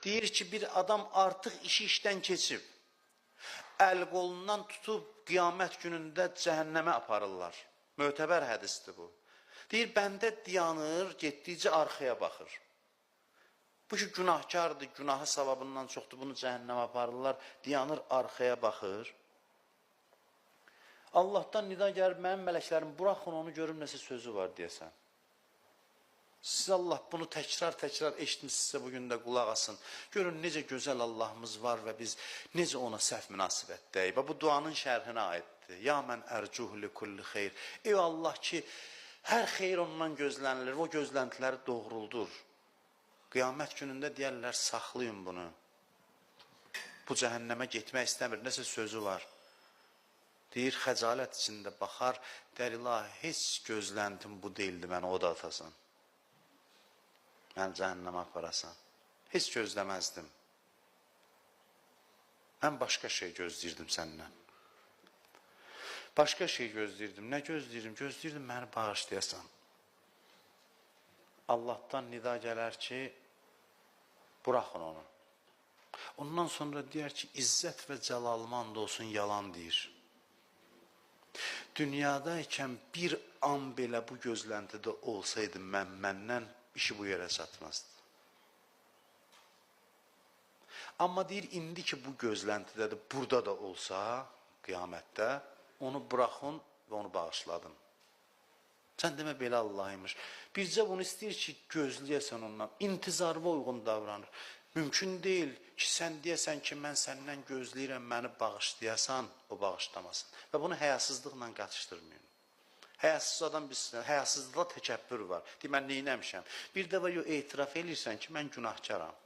Deyir ki, bir adam artıq işi işdən keçib. Əl qolundan tutub qiyamət günündə cəhənnəmə aparırlar. Mötəbər hədisdir bu. Deyir, bəndə dayanır, getdikcə arxaya baxır. Bu ki, günahkardır, günahı savabından çoxdur, bunu cəhənnəmə aparırlar. Dayanır, arxaya baxır. Allahdan nida gəlir, mənim mələklərim, buraxın onu, görüm nəsə sözü var deyəsən. Siz Allah bunu təkrar-təkrar eşitmişsinizsə bugün də qulaq asın. Görün necə gözəl Allahımız var və biz necə ona səhv münasibətdəyik. Və bu duanın şərhinə aiddir. Ya mən ərcuhu li kulli xeyr. Ey Allah ki, hər xeyir ondan gözlənilir, o gözləntiləri doğruldur. Qiyamət günündə deyərlər, saxlayın bunu. Bu cəhənnəmə getmək istəmir, nəsə sözü var. Deyir, xəcalət içində baxar, deyər, ilahi, heç gözləntim bu deyildi, məni o da atasan. Məni cəhənnəmə aparasan. Heç gözləməzdim. Mən başqa şey gözləyirdim səndən. Başqa şey gözləyirdim. Nə gözləyirdim? Gözləyirdim məni bağışlayasan. Allahdan nida gələr ki, buraxın onu. Ondan sonra deyər ki, izzət və cəlalıma and olsun, yalan deyir. Dünyadaykən bir an belə bu gözləntidə olsaydım mən, məndən işi bu yerə çatmazdı. Amma deyir, indi ki bu gözləntidədir, burada da olsa, qiyamətdə, onu buraxın və onu bağışladım. Sən demə belə Allah imiş. Bircə bunu istəyir ki, gözləyəsən ondan, intizarva uyğun davranır. Mümkün deyil ki, sən deyəsən ki, mən səndən gözləyirəm, məni bağışlayasan, o bağışlamasın. Və bunu həyasızlıqla qatışdırmayın. Həyasız adam bilsin, həyasızlıqda təkəbbür var. Deyir, mən neynəmişəm? Bir dəfə yo etiraf eləyirsən ki, mən günahkaram.